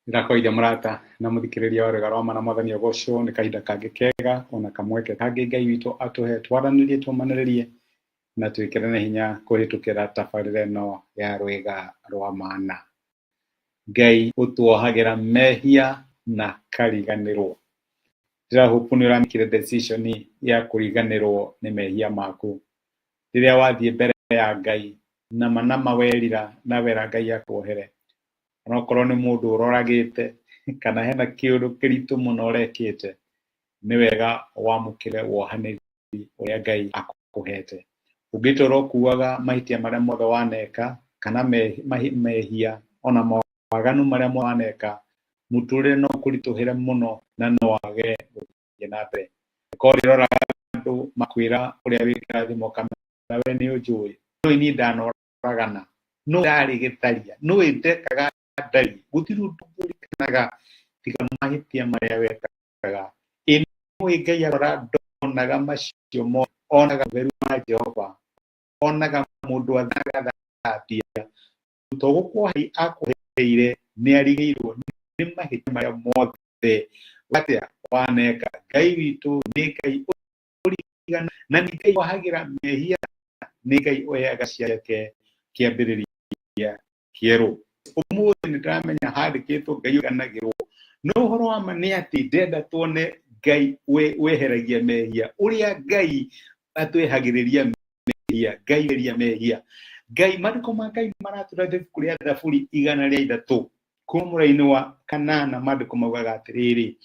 Ndĩrakũgeithia mũrata na mũthikĩrĩria wa Rwĩga rwa Ma na Mwathani agocwo nĩ kahinda kangĩ kega ona kamweke kangĩ Ngai witũ atũhe twaranĩrie tũmanĩrĩrie na twĩkĩrane hinya kũhĩtũkĩra tabarĩra ĩno ya Rwĩga rwa Mana. Ngai ũtuohagĩra mehia na kariganĩrwo. Ndĩrahope nĩ ũramĩkire decision ya kũriganĩrwo nĩ mehia maku. Rĩrĩa wathiĩ mbere ya Ngai nama nama werira na wera Ngai akuohere, onokorwo nĩ mũndũ ũroragĩte kana hena kĩũndũ kĩritũ mũno ũrekĩte, nĩ wega wamũkĩre wohanĩri ũrĩa Ngai akũhete. Ũngĩtũra ũkuaga mahĩtia marĩa mothe waneka kana mehia ona mawaganu marĩa mothe waneka, mũtũrĩre no ũkũritũhĩre mũno na no wage gũthiĩ na mbere. Korwo ũrĩroraga andũ makwĩra ũrĩa wĩ kĩrathimo kana we nĩ ũnjũĩ, no niĩ ndanoragana, no ndarĩ gĩtharia, no ndekaga ndari, gũtirĩ ũndũ ũngĩririkanaga tiga mahĩtia marĩa wekaga. Ĩ nĩũĩ Ngai arora ndonaga macio mothe, onaga ũtheru wa Jehova, onaga mũndũ athiaga agathambia, to gũkũhe akũheire nĩ arigĩirwo nĩ mahĩtia marĩa mothe atĩa waneka. Ngai witũ nĩ Ngai ũrigana na nĩ Ngai wohagĩra mehia, nĩ Ngai ũheaga ciake kĩambĩrĩria kĩerũ. Ũmũthĩ nĩ ndĩramenya handĩkĩtwo Ngai ũriganagĩrwo, no ũhoro wa ma nĩ atĩ ndĩrenda tuone Ngai weheragia mehia, ũrĩa Ngai atwehagĩrĩria mehia, Ngai weheria mehia. Ngai, maandĩko ma Ngai maratwĩra ibuku rĩa Thaburi 103 kuma mũraini wa kanana, maandĩko maugaga atĩrĩrĩ,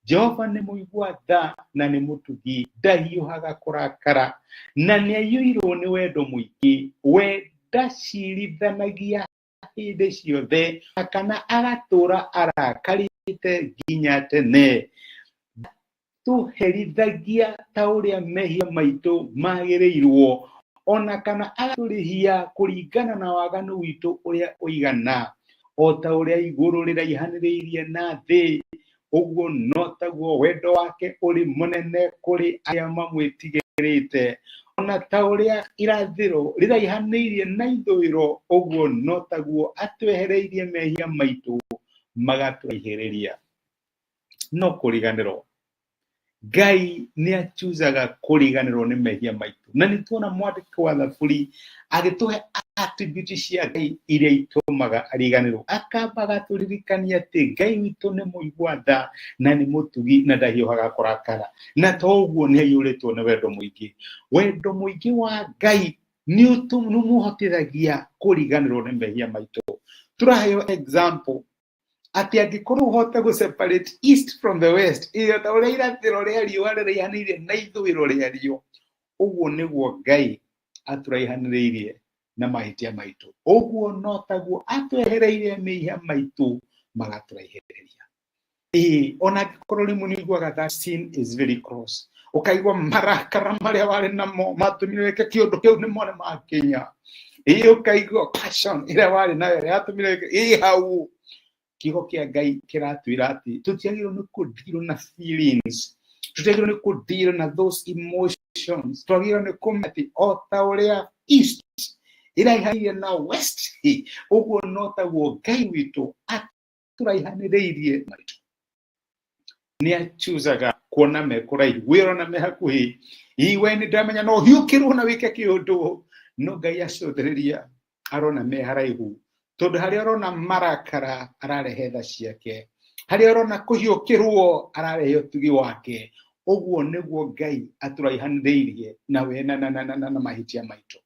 Jehova nĩ mũigua tha na nĩ mũtugi, ndahiũhaga kũrakara na nĩ aiyũirwo nĩ wendo mũingĩ. We ndacirithanagia hĩndĩ ciothe kana agatũra arakarĩte nginya tene. Tũherithagia ta ũrĩa mehia maitũ magĩrĩirwo, ona kana agatũrĩhia kũringana na waganu witũ ũrĩa ũigana. O ta ũrĩa igũrũ rĩraihanĩrĩirie na thĩ, ũguo no taguo wendo wake ũrĩ mũnene kũrĩ arĩa mamwĩtigĩrĩte. Ona ta ũrĩa irathĩro rĩraihanĩirie na ithũĩro, ũguo no taguo atwehereirie mehia maitũ magatũraihĩrĩria. No kũriganĩrwo, Ngai nĩ achuzaga kũriganĩrwo nĩ mehia maitũ, na nĩ tuona mwandĩki wa Thaburi agĩtũhe attribute cia Ngai iria itũmaga ariganĩrwo. Akamba agatũririkania atĩ Ngai witũ nĩ mũigua tha na nĩ mũtugi na ndahiũhaga kũrakara, na to ũguo nĩ aiyũrĩtwo nĩ wendo mũingĩ. Wendo mũingĩ wa Ngai nĩ ũmũhotithagia kũriganĩrwo nĩ mehia maitũ. Tũraheo example atĩ angĩkorwo ũhote gũ separate east from the west, ĩyo ta ũrĩa irathĩro rĩa riũa rĩraihanĩirie na ithũĩro rĩarĩo, ũguo nĩguo Ngai atũraihanĩrĩirie na mahĩtia maitũ, ũguo no taguo atwehereirie mehia maitũ magatũraihĩrĩria. Ĩĩ, ona angĩkorwo rĩmwe nĩ ũiguaga that sin is very close, ũkaigua marakara marĩa warĩ namo matũmire wĩke kĩũndũ kĩu nĩ mone makinya. Ĩĩ, ũkaigua passion ĩrĩa warĩ nayo ĩrĩa yatũmire wĩke ĩ hau. Kiugo kĩa Ngai kĩratwĩra atĩ tũtiagĩrĩirwo nĩ kũndirwo na feelings, tũtiagĩrĩirwo nĩ kũndirwo na those emotions, twagĩrĩirwo nĩ kũmenya atĩ o ta ũrĩa east ĩraihanĩrĩirie na west, ũguo no taguo Ngai witũ atũraihanĩrĩirie maitũ. Nĩ achuzaga kuona me kũraihu, wĩrona me hakuhĩ. Ii we nĩ ndamenya no ũhiũkĩrwo na wĩke kĩũndũ, no Ngai acũthĩrĩria arona me haraihu, tondũ harĩa ũrona marakara ararehe tha ciake, harĩa ũrona kũhiũkĩrwo ararehe ũtugi wake. Ũguo nĩguo Ngai atũraihanĩrĩirie na we na mahĩtia maitũ.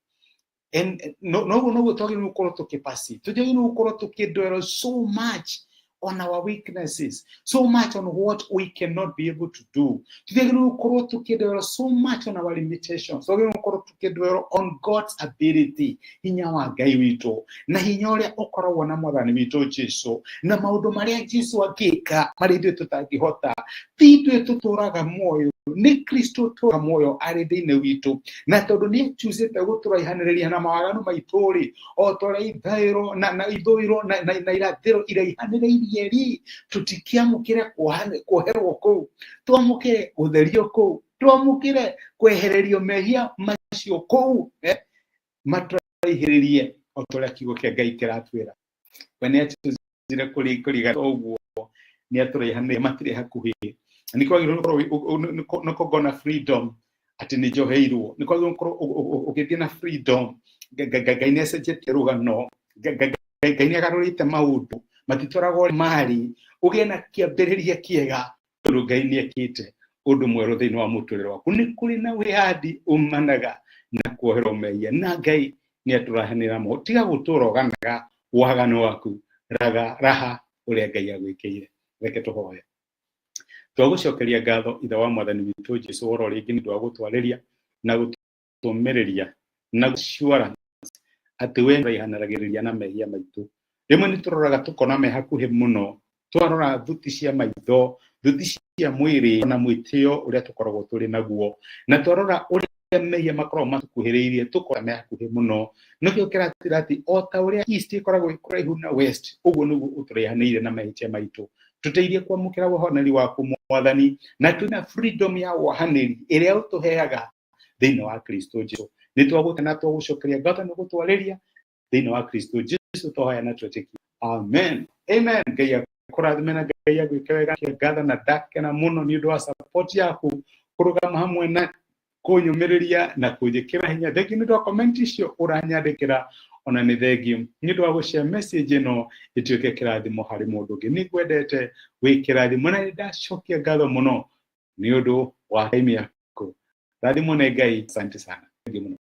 Noguo noguo twagĩrĩirwo gũkorwo tũkĩpasi, tũtiagĩrĩirwo gũkorwo tũkĩdwell so much on our weaknesses, so much on what we cannot be able to do. Tũtiagĩrĩirwo gũkorwo tũkĩdwell so much on our limitations, twagĩrĩirwo gũkorwo tũkĩdwell on God's ability, hinya wa Ngai witũ na hinya ũrĩa ũkoragwo na Mwathani witũ Jesu, na maũndũ marĩa Jesu angĩka marĩa ithuĩ tũtangĩhota. Ti ithuĩ tũtũraga muoyo, nĩ Kristo ũtũraga muoyo arĩ thĩinĩ witũ, na tondũ nĩ achucĩte gũtũraihanĩrĩria na mawaganu maitũ rĩ, o ta ũrĩa ithaĩro na ithũĩro na irathĩro iraihanĩrĩirie rĩ, tũtikĩamũkĩre kuoherwo kũu, twamũkĩre gũtherio kũu, twamũkĩre kwehererio mehia macio kũu, matũraihĩrĩrie o ta ũrĩa kiugo kĩa Ngai kĩratwĩra. We nĩ Njĩra kũrigana ũguo nĩ atũraihanĩire, matirĩ hakuhĩ. Nĩ kwagĩrĩirwo gũkorwo nĩ kũgona na freedom atĩ nĩ njoheirwo, nĩ kwagĩrĩirwo gũkorwo ũgĩthiĩ na freedom. Ngai nĩ acenjetie rũgano, Ngai nĩ agarũrĩte maũndũ, matitwaragwo ũrĩa marĩ. Ũgĩe na kĩambĩrĩria kĩega tondũ Ngai nĩ ekĩte ũndũ mwerũ thĩinĩ wa mũtũrĩre waku. Nĩ kũrĩ na wĩyandi umanaga na kuoherwo mehia, na Ngai nĩ atũrahanĩra mo. Tiga gũtũra ũganaga waganu waku, raga raha ũrĩa Ngai agwĩkĩire. Reke tũhoye. Twagũcokeria ngatho Ithe wa Mwathani witũ Jesu oro rĩngĩ nĩ ũndũ wa gũtwarĩria na gũtũmĩrĩria na assurance atĩ we ũraihanagĩrĩria na mehia maitũ. Rĩmwe nĩ tũroraga tũkona me hakuhĩ mũno, twarora thuti cia maitho, thuti cia mwĩrĩ na mwĩtĩo ũrĩa tũkoragwo tũrĩ naguo, na twarora ũrĩa mehia makoragwo matũkuhĩrĩirie tũkona me hakuhĩ mũno. Nĩkĩo kĩratwĩra atĩ o ta ũrĩa east ĩkoragwo ĩ kũraihu na west, ũguo nĩguo ũtũraihanĩire na mahĩtia maitũ. Tũteithie kwamũkĩra wohanĩri waku Mwathani, na twĩna freedom ya wohanĩri ĩrĩa ũtũheaga thĩinĩ wa Kristo Jesu. Nĩ twagũtana twagũcokeria ngatho nĩ gũtwarĩria thĩinĩ wa Kristo Jesu twahoya na twetĩkia. Amen. Amen. Ngai akũrathime na Ngai agwĩke wega. Ngatho na ndakena mũno nĩ ũndũ wa support yaku kũrũgama hamwe na kũnyũmĩrĩria na kũnjĩkĩra hinya. Thengiũ nĩ ũndũ wa comment icio ũranyandĩkĩra, ona nĩ thengiũ nĩ ũndũ wa gũshare message ĩno ĩtuĩke kĩrathimo harĩ mũndũ ũngĩ. Nĩ ngwendete wĩ kĩrathimo na nĩ ndacokia ngatho mũno nĩ ũndũ wa time yaku. Rathimwo nĩ Ngai. Asante sana. Thengiũ mũno.